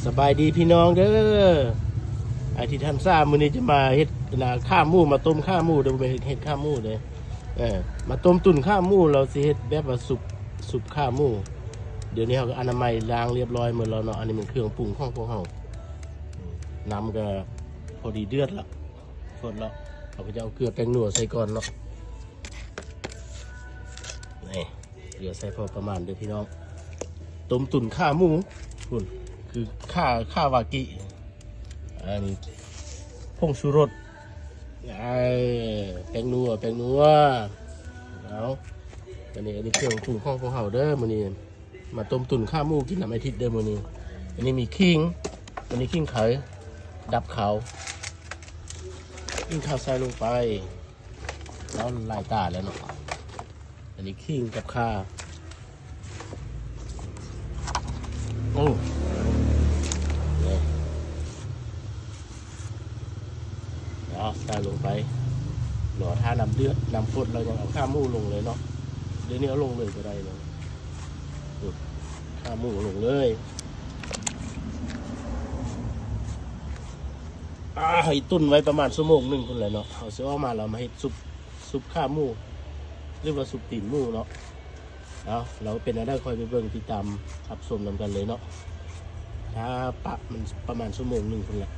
ສະບາຍດີພີ່ນ້ອງເດີ ອາທິດທັນຊາ ມື້ນີ້ຈະມາເຮັດ ນາ ຂາໝູ ມາຕົ້ມຂາໝູເດີ ບໍ່ແມ່ນເຮັດ ເຮັດຂາໝູເດີ ເອີ ມາຕົ້ມຕຸ່ນຂາໝູ ລາວຊິເຮັດແບບວ່າຊຸບ ຊຸບຂາໝູ. ດຽວນີ້ເຮົາກໍອະນາໄມລ້າງລຽບຮ້ອຍໝົດແລ້ວເນາະ. ອັນນີ້ແມ່ນເຄື່ອງປຸງຂອງພວກເຮົາ ນ້ຳກໍພໍດີເດືອດລະ ຟົດແລ້ວ ເຮົາກໍຈະເອົາເກືອແປ້ງນົວໃສ່ກ່ອນເນາະ ນີ້ ເກືອໃສ່ພໍປະມານເດີພີ່ນ້ອງ. ຕົ້ມຕຸ່ນຂາໝູ ພຸ້ນ ຄືຂາ ຂາວາກິ ອັນນີ້ ຜົງຊູລົດ ເອີ ແປ້ງນົວ ແປ້ງນົວ ເອົາ ອັນນີ້ ອັນນີ້ເຄື່ອງປຸງຂອງພວກເຮົາເດີ ມື້ນີ້ ມາຕົ້ມຕຸ່ນຂາໝູກິນນຳອາທິດເດີມື້ນີ້. ອັນນີ້ມີຂີງ ອັນນີ້ຂີງໄຄ ດັບຄາວ ຂີງຄາວໃສ່ລົງໄປ ແລ້ວຫຼາຍຕາແລ້ວເນາະ. ອັນນີ້ຂີງກັບຂ່າ ໂອ້ ນີ້ ເນາະ ໃສ່ລົງໄປ ລໍຖ້ານ້ຳເດືອດ ນ້ຳຟົດ ແລ້ວຍັງເອົາຂາໝູລົງເລີຍເນາະ. ດຽວນີ້ເອົາລົງເລີຍກໍໄດ້ເນາະ ຂາໝູລົງເລີຍ. ອ່າ ໃຫ້ຕຸ່ນໄວ້ປະມານຊົ່ວໂມງໜຶ່ງພຸ້ນແຫຼະເນາະ. ເຮົາຊິເອົາມາ ແລ້ວມາເຮັດຊຸບ ຊຸບຂາໝູ ຫຼືວ່າຊຸບຕີນໝູເນາະ. ເອົາ ແລ້ວເປັນແນວໃດ ຄ່ອຍໄປເບິ່ງ ຕິດຕາມຮັບຊົມນຳກັນເລີຍເນາະ. ຖ້າປະ ມັນປະມານຊົ່ວໂມງໜຶ່ງພຸ້ນແຫຼະ.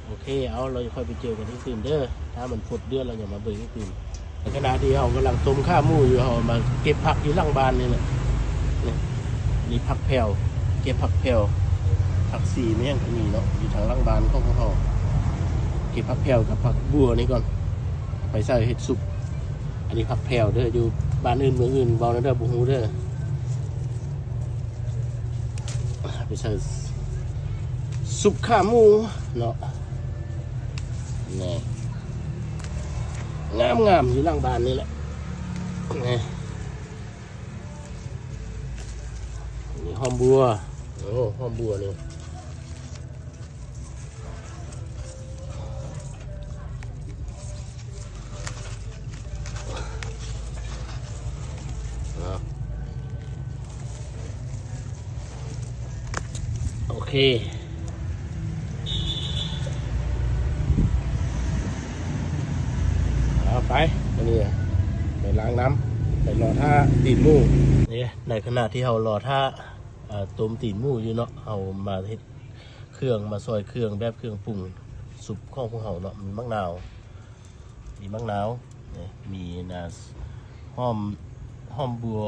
ໂອເຄ ເອົາ ເຮົາຄ່ອຍໄປເຈີກັນອີກຕື່ມເດີ ຖ້າມັນຟົດເດືອດ ເຮົາຍັງມາເບິ່ງອີກຕື່ມ. ໃນຂະນະທີ່ເຮົາກຳລັງຕົ້ມຂາໝູຢູ່ ເຮົາມາເກັບຜັກຢູ່ຫຼັງບ້ານນີ້ແຫຼະ. ນີ້ ນີ້ຜັກແພວ ເກັບຜັກແພວ ຜັກຊີແມ່ນຫຍັງກໍມີເນາະ ຢູ່ທາງຫຼັງບ້ານຂອງພວກເຮົາ. ເກັບຜັກແພວກັບຜັກບົວນີ້ກ່ອນ ໄປໃສ່ເຮັດຊຸບ. ອັນນີ້ຜັກແພວເດີ ຢູ່ບ້ານອື່ນເມືອງອື່ນເວົ້າແນວໃດບໍ່ຮູ້ເດີ. ໄປໃສ່ຊຸບຂາໝູເນາະ. ນີ້ ງາມໆ ຢູ່ຫຼັງບ້ານນີ້ແຫຼະ. ນີ້ ນີ້ຫອມບົວ ໂອ້ ຫອມບົວນີ້. ໂອເຄ ເອົາໄປ ອັນນີ້ໄປລ້າງນ້ຳ ໄປລໍຖ້າຕີນໝູ. ນີ້ ໃນຂະນະທີ່ເຮົາລໍຖ້າ ເອີ ຕົ້ມຕີນໝູຢູ່ເນາະ ເຮົາມາເຮັດ ເຄື່ອງ ມາຊອຍເຄື່ອງແບບເຄື່ອງປຸງຊຸບຂອງພວກເຮົາເນາະ. ມີໝາກນາວ ມີໝາກນາວ ມີນາ ຫອມ ຫອມບົວ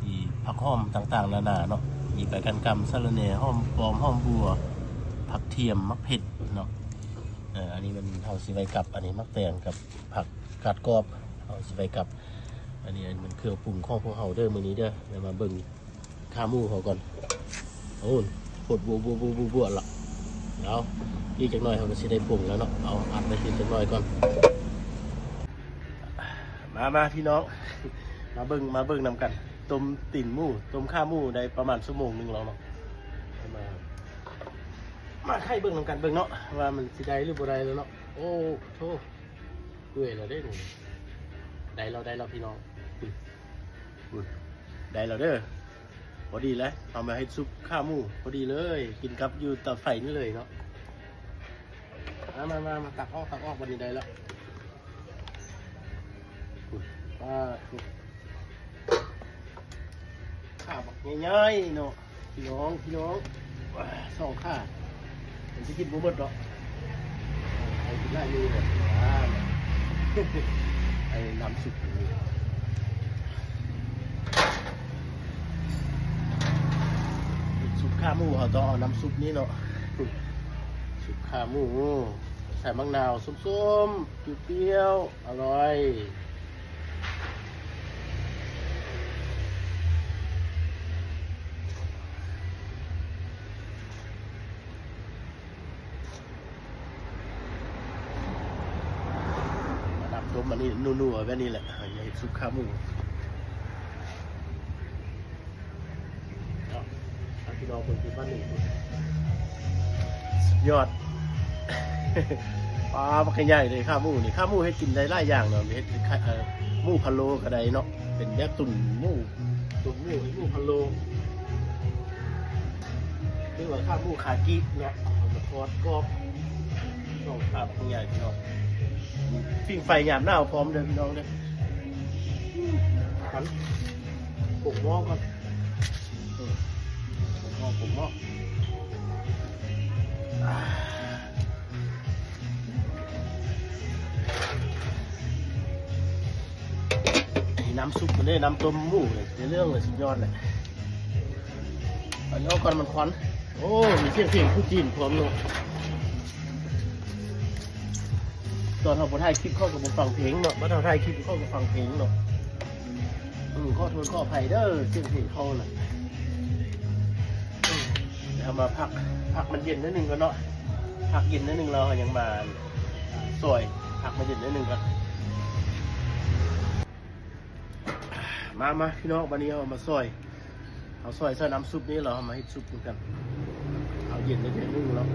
ມີຜັກຫອມຕ່າງໆນານາເນາະ. ມີໃບກັນກຳ ສະລະແໜ່ ຫອມປ້ອມ ຫອມບົວ ຜັກທຽມ ໝາກເຜັດເນາະ. ເອີ ອັນນີ້ມັນ ເຮົາຊິໄວ້ກັບ ອັນນີ້ໝາກແຕງກັບຜັກກາດກອບ ເຮົາຊິໄວ້ກັບ. ອັນນີ້ ອັນນີ້ມັນເຄື່ອງປຸງຂອງພວກເຮົາເດີ ມື້ນີ້ເດີ. ແລ້ວມາເບິ່ງ ຂາໝູເຮົາກ່ອນ. ໂອ້ ຟົດບົວໆໆໆລະ. ເອົາ ອີກຈັກໜ້ອຍເຮົາກໍຊິໄດ້ປຸງແລ້ວເນາະ. ເອົາ ອັດໄວ້ອີກຈັກໜ້ອຍກ່ອນ. ມາ ມາ ພີ່ນ້ອງ ມາເບິ່ງ ມາເບິ່ງນຳກັນ. ຕົ້ມຕີນໝູ ຕົ້ມຂາໝູໄດ້ປະມານຊົ່ວໂມງໜຶ່ງແລ້ວເນາະ. ມາ ມາໄຂເບິ່ງນຳກັນເບິ່ງເນາະ ວ່າມັນຊິໄດ້ຫຼືບໍ່ໄດ້ແລ້ວເນາະ. ໂອ້ໂທ້ ເປື່ອຍແລ້ວເດ້ນີ້. ໄດ້ແລ້ວ ໄດ້ແລ້ວ ພີ່ນ້ອງ. ໄດ້ແລ້ວເດີ. ພໍດີແຫຼະ ເອົາມາເຮັດຊຸບຂາໝູ ພໍດີເລີຍ ກິນກັບຢູ່ເຕົາໄຟນີ້ເລີຍເນາະ. ມາ ມາ ມາ ມາ ຕັກອອກ ຕັກອອກ ບັດນີ້ໄດ້ແລ້ວ. ປາດ ຂາບັກໃຫຍ່ໆເນາະ ພີ່ນ້ອງ ພີ່ນ້ອງ. ສອງຂາ ມັນຊິກິນບໍ່ໝົດດອກ ໃຫ້ກິນຫຼາຍຢູ່. ອ່າ ໃຫ້ນ້ຳຊຸບ ຊຸບຂາໝູ ເຮົາຕ້ອງເອົານ້ຳຊຸບນີ້ເນາະ. ຊຸບຂາໝູ ໃສ່ໝາກນາວສົ້ມໆ ປຽວໆ ອະລ່ອຍ. ມາດັບຕົ້ມອັນນີ້ນົວໆ ແບບນີ້ແຫຼະ ເຮົາຈະເຮັດຊຸບຂາໝູ. ເນາະ ໃຫ້ພີ່ນ້ອງເບິ່ງທີ່ບ້ານນີ້ ສຸດຍອດ. ປາ ບັກໃຫຍ່ເລີຍຂາໝູນີ້. ຂາໝູເຮັດກິນໄດ້ຫຼາຍຢ່າງເນາະ ເຮັດ ເອີ ໝູພະໂລ້ກໍໄດ້ເນາະ ເປັນແບບຕຸ່ນໝູ ຕຸ່ນໝູ ເຮັດໝູພະໂລ້. ຫຼືວ່າຂາໝູຂາກີເນາະ ເອົາມາທອດກອບ ນ້ອງຂາບັກໃຫຍ່ພີ່ນ້ອງ ປີ້ງໄຟຍາມໜາວພ້ອມເດີພີ່ນ້ອງເດີ. ກັນ ປົກໝໍ້ກ່ອນ ເອີ ປົກໝໍ້ ປົກໝໍ້ ອາ. ນີ້ນ້ຳຊຸບມັນເດ້ ນ້ຳຕົ້ມໝູເດ້ ເລື່ອງເລີຍ ສຸດຍອດເລີຍ. ອັນນີ້ເອົາກ່ອນມັນຄວັນ. ໂອ້ ມີສຽງເພງຜູ້ຈີນພ້ອມເນາະ. ຕອນເຮົາບໍ່ຖ່າຍຄລິບເຂົາກໍບໍ່ຟັງເພງເນາະ ບັດເຮົາຖ່າຍຄລິບເຂົາກໍຟັງເພງເນາະ. ອືມ ຂໍໂທດຂໍອະໄພເດີ ສຽງເພງເຂົານະ. ເຮົາມາພັກ ພັກມັນເຢັນໜ້ອຍໜຶ່ງກ່ອນເນາະ ພັກເຢັນໜ້ອຍໜຶ່ງແລ້ວເຮົາຍັງມາຊອຍ ພັກມັນເຢັນໜ້ອຍໜຶ່ງກ່ອນ. ມາ ມາ ພີ່ນ້ອງ ບາດນີ້ເຮົາມາຊອຍ ເຮົາຊອຍໃສ່ນ້ຳຊຸບນີ້ ແລ້ວເຮົາມາເຮັດຊຸບນຳກັນ. ເອົາເຢັນໄດ້ເທື່ອໜຶ່ງແລ້ວ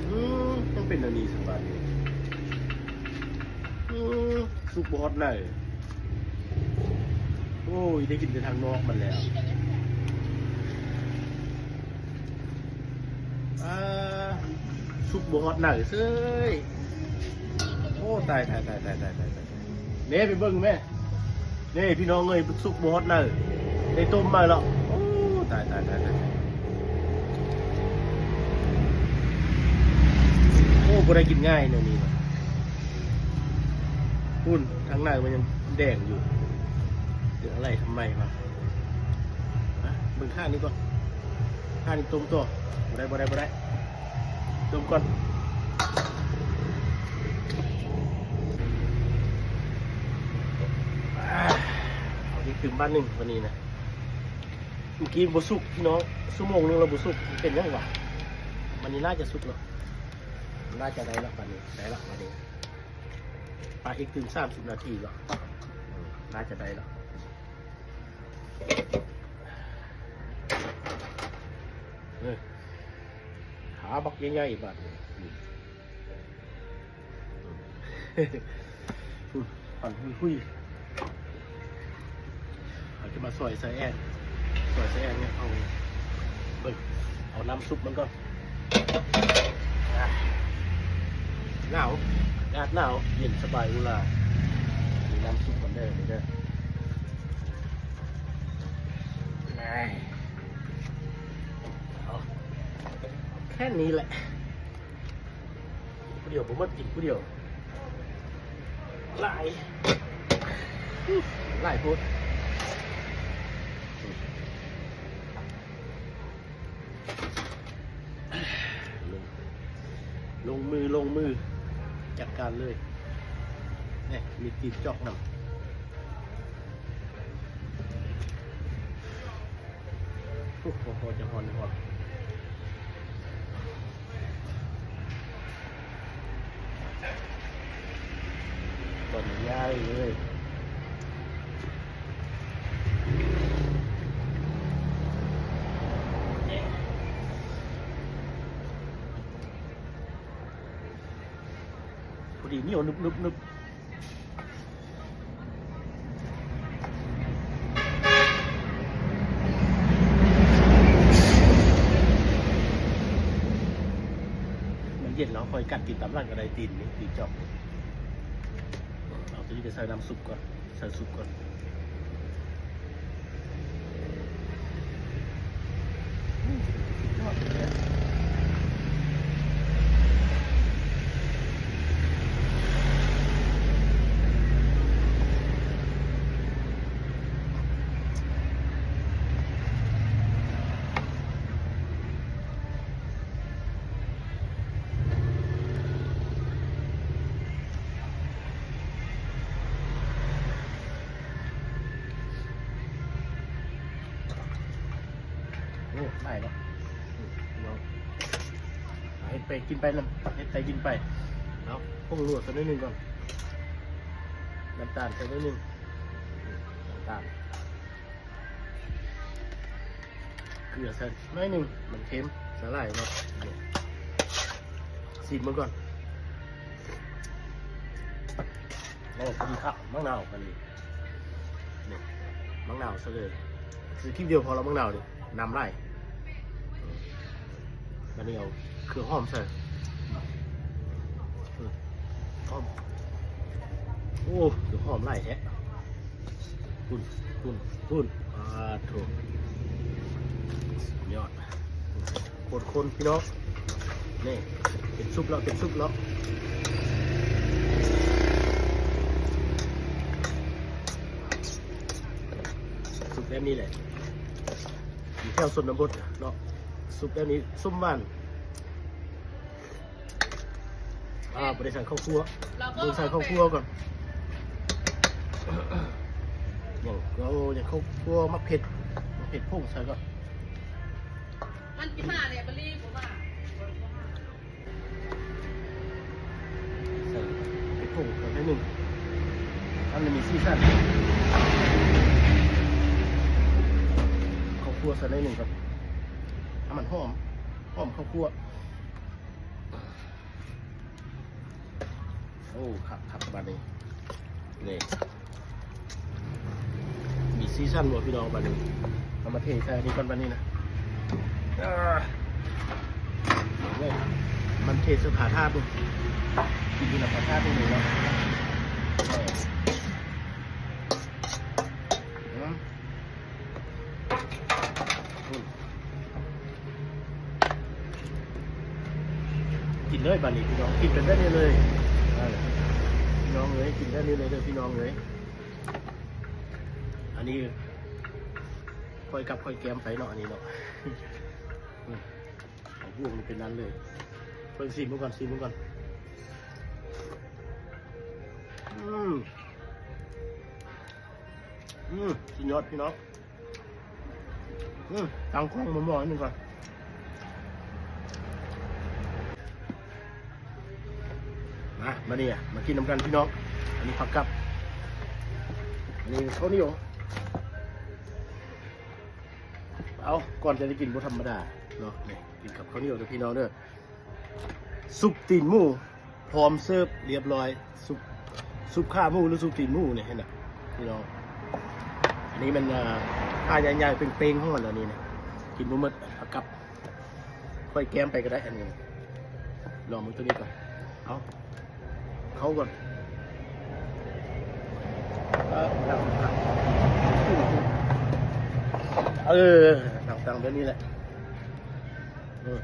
ອືມ ຍັງເປັນອັນນີ້ສະບາຍຢູ່ ອືມ ສຸກບໍ່ຮອດໃນ. ໂອ້ຍ ໄດ້ກິນແຕ່ທາງນອກມັນແລ້ວ. ອ່າ ສຸກບໍ່ຮອດໃນເສີຍ. ໂອ້ ຕາຍ ຕາຍ ເດ້ ໄປເບິ່ງແມ້ ເດ້ ພີ່ນ້ອງເອີຍ ສຸກບໍ່ຮອດໃນ ໄດ້ຕົ້ມໃໝ່ແລ້ວ. ໂອ້ ຕາຍ ຕາຍ ຕາຍ ຕາຍ. ໂອ້ ບໍ່ໄດ້ກິນງ່າຍແນວນີ້ນະ. ພຸ້ນ ທາງໃນມັນຍັງແດງຢູ່ ເກີດອະໄລທຳໄມວະ? ມາເບິ່ງຂ້າງນີ້ກ່ອນ ຂ້າງນີ້ຕົ້ມຕໍ່. ບໍ່ໄດ້ ບໍ່ໄດ້ ບໍ່ໄດ້ ຕົ້ມກ່ອນ. ອາ ເອົາອີກຕື່ມບາດໜຶ່ງ ບາດນີ້ນະ. ເມື່ອກີ້ບໍ່ສຸກພີ່ນ້ອງ ຊົ່ວໂມງໜຶ່ງແລ້ວບໍ່ສຸກ ເປັນຫຍັງຫວາ? ບາດນີ້ໜ້າຈະສຸກແລ້ວ ໜ້າຈະໄດ້ແລ້ວ ບາດນີ້ໄດ້ແລ້ວ ບາດນີ້. ປະອີກຕື່ມສາມສິບນາທີເນາະ ໜ້າຈະໄດ້ແລ້ວ. ເອີ ຂາບັກໃຫຍ່ໆ ບາດນີ້ ອືມ ພຸ້ນ ຄວັນຫຸຍໆ. ເຮົາຈະມາຊອຍສະແອງ ຊອຍສະແອງໃຫ້ເຂົາເບິ່ງ ເອົານ້ຳຊຸບມັນກ່ອນ. ອາ ໜາວ ອາກາດໜາວ ເຢັນສະບາຍອຸລາ. ມີນ້ຳຊຸບມັນເດີ ນີ້ເດີ. ເອົາ ເອົາແຄ່ນີ້ແຫຼະ. ຜູ້ດຽວບໍ່ໝົດ ກິນຜູ້ດຽວ ຫຼາຍ ຫຼາຍໂພດ. ລົງ ລົງມື ລົງມື ຈັດການເລີຍ. ນີ້ ມີຕີນຈອກນຳ. ໂອ້ໂຫ ຈະຮ້ອນ ຮ້ອນ ບ່ອນໃຫຍ່ເລີຍ. ພໍດີ ໜຽວໜຶບໆໆ. ມັນເຢັນແລ້ວ ຂ້ອຍກັດກິນຕາມຫຼັງກໍໄດ້ ຕີນນີ້ ຕີນຈອກ. ເອົາຕົວນີ້ໄປໃສ່ນ້ຳຊຸບກ່ອນ ໃສ່ຊຸບກ່ອນ. ໂອ້ ຫຼາຍເນາະ ເນາະ. ເຮັດໄປກິນໄປນຳ ເຮັດໄປກິນໄປ. ເອົາ ຜົງນົວໃສ່ໜ້ອຍໜຶ່ງກ່ອນ ນ້ຳຕານໃສ່ໜ້ອຍໜຶ່ງ ນ້ຳຕານ. ເກືອໃສ່ໜ້ອຍໜຶ່ງ ມັນເຄັມ ໃສ່ຫຼາຍເນາະ. ຊີມເບິ່ງກ່ອນ. ໂອ້ ພໍດີຄັກ ໝາກນາວ ອັນນີ້ ນີ້ ໝາກນາວໃສ່ເລີຍ ຊື້ກິນດຽວພໍລະ ໝາກນາວນີ້. ນ້ຳຫຼາຍ. ບາດນີ້ເອົາເຄື່ອງຫອມໃສ່. ອືມ ຫອມ. ໂອ້ ຄືຫອມຫຼາຍແທ້. ພຸ້ນ ພຸ້ນ ພຸ້ນ. ອາໂທ້ ສຸດຍອດ. ຄົນໆ ພີ່ນ້ອງ. ນີ້ ເປັນຊຸບແລ້ວ ເປັນຊຸບແລ້ວ. ຊຸບແບບນີ້ແຫຼະ. ຢູ່ແຖວຊົນນະບົດເນາະ ຊຸບແບບນີ້ ສົ້ມຫວານ. ອ່າ ບໍ່ໄດ້ໃສ່ເຂົ້າຂົ້ວ ເບິ່ງໃສ່ເຂົ້າຂົ້ວກ່ອນ. ຍັງ ເອົາ ຍັງເຂົ້າຂົ້ວ ໝາກເຜັດ ໝາກເຜັດຜົງໃສ່ກ່ອນ. ມັນຊິມາແລ້ວ ບໍ່ລີບໍ່ມາ. ໃສ່ເຜັດຜົງໃສ່ໜ້ອຍໜຶ່ງ ໃຫ້ມັນມີສີສັນ. ເຂົ້າຂົ້ວໃສ່ໜ້ອຍໜຶ່ງກ່ອນ ໃຫ້ມັນຫອມ ຫອມເຂົ້າຂົ້ວ. ໂອ້ ຄັກໆ ບາດນີ້ ນີ້ ມີສີສັນບໍ່ພີ່ນ້ອງ? ບາດນີ້ເອົາມາເທໃສ່ອັນນີ້ກ່ອນ ບາດນີ້ນະ. ເອີ ນີ້ ມັນເທໃສ່ຝາຖາດນີ້ ກິນຢູ່ນຳຝາຖາດນີ້ເນາະ. ເອີ ອືມ ອືມ ກິນເລີຍບາດນີ້ພີ່ນ້ອງ ກິນເປັນແບບນີ້ເລີຍ. ເອີ ພີ່ນ້ອງເອີຍ ກິນແບບນີ້ເລີຍເດີພີ່ນ້ອງເອີຍ. ອັນນີ້ຄ່ອຍກັບຄ່ອຍແກ້ມໄປເນາະ ອັນນີ້ເນາະ. ອືມ ເອົາບ່ວງນີ້ເປັນນັ້ນເລີຍ. ເບິ່ງ ຊີມເບິ່ງກ່ອນ ຊີມເບິ່ງກ່ອນ. ອືມ ອືມ ສຸດຍອດພີ່ນ້ອງ. ອືມ ຕັ້ງກ້ອງໝໍ້ໆ ໜຶ່ງກ່ອນ. ມາ ມານີ້ ມາກິນນຳກັນພີ່ນ້ອງ. ອັນນີ້ຜັກກັບ ອັນນີ້ເຂົ້າໜຽວ. ເອົາ ກ່ອນຈະໄດ້ກິນບໍ່ທຳມະດາເນາະ ນີ້ ກິນກັບເຂົ້າໜຽວເດີພີ່ນ້ອງເດີ. ຊຸບຕີນໝູ ພ້ອມເສີບລຽບຮ້ອຍ. ຊຸບ ຊຸບຂາໝູ ຫຼື ຊຸບຕີນໝູນີ້ ເຫັນນະພີ່ນ້ອງ. ອັນນີ້ມັນ ເອີ ຂາໃຫຍ່ໆ ເປັງໆ ຂອງມັນ ອັນນີ້ນະ ກິນບໍ່ໝົດ ເອົາກັບ ຄ່ອຍແກ້ມໄປກໍໄດ້. ອັນນີ້ລອງເບິ່ງຕົວນີ້ກ່ອນ. ເອົາ ເຂົ້າກ່ອນ. ເອີ ຕັ້ງ ຕັ້ງ ເອີ ຕັ້ງ ຕັ້ງແບບນີ້ແຫຼະ. ເອີ.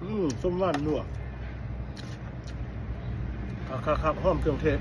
ອືມ ສົ້ມຫວານນົວ ຄັກໆໆ ຫອມເຄື່ອງເທດ. ອືມ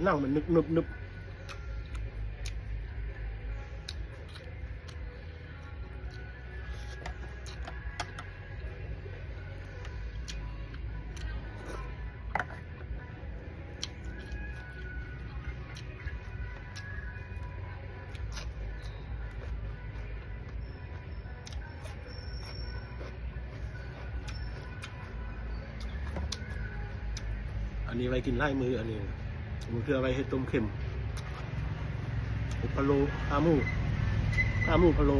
ໜັງມັນໜຶບໆໆ. ອັນນີ້ໄວ້ກິນຫຼາຍມື້ ອັນນີ້ ບາງເທື່ອໄວ້ເຮັດຕົ້ມເຂັມ ເຮັດພະໂລ້ ຂາໝູ ຂາໝູພະໂລ້.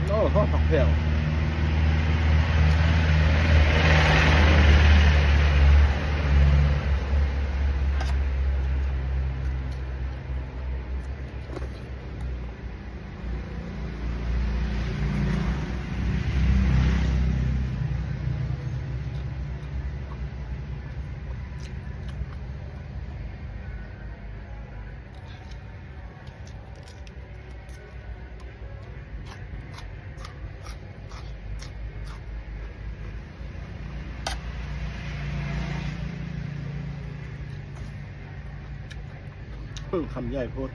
ໂອ້ ຫອມຜັກແພວ. ເອີ ຄຳໃຫຍ່ໂພດ.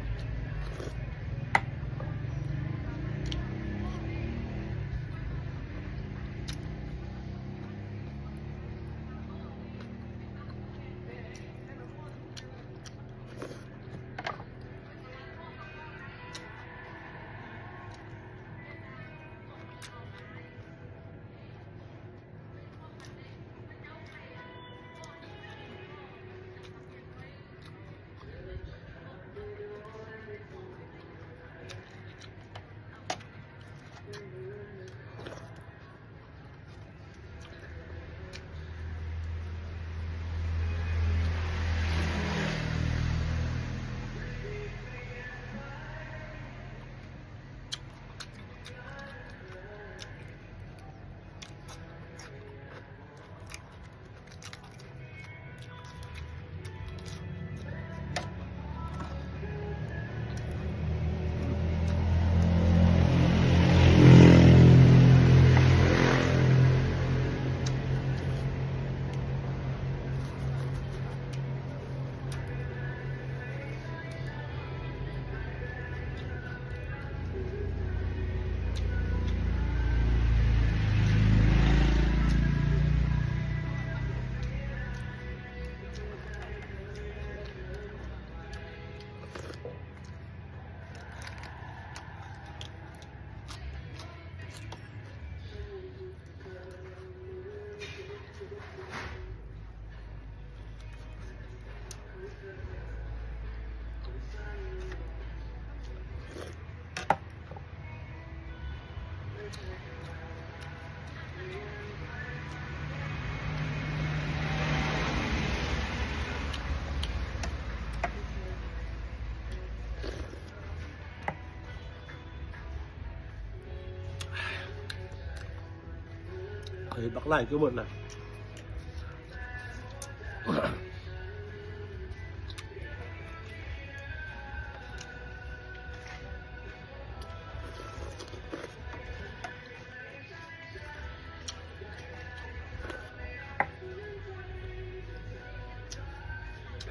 ເຮີ້ຍ ບັກຫຼາຍຄືໝົດນະ.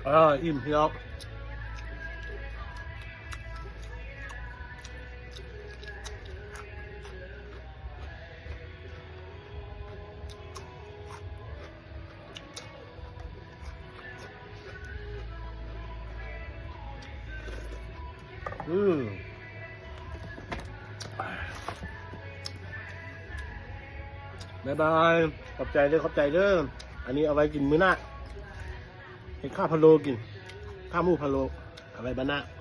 ອ່າ ອີ່ມແລ້ວ. ອືມ ບາຍບາຍ ຂອບໃຈເດີ ຂອບໃຈເດີ. ອັນນີ້ເອົາໄວ້ກິນມື້ໜ້າ ເຮັດຂາພະໂລ້ກິນ ຂາໝູພະໂລ້ ເອົາໄວ້ບາດໜ້າ.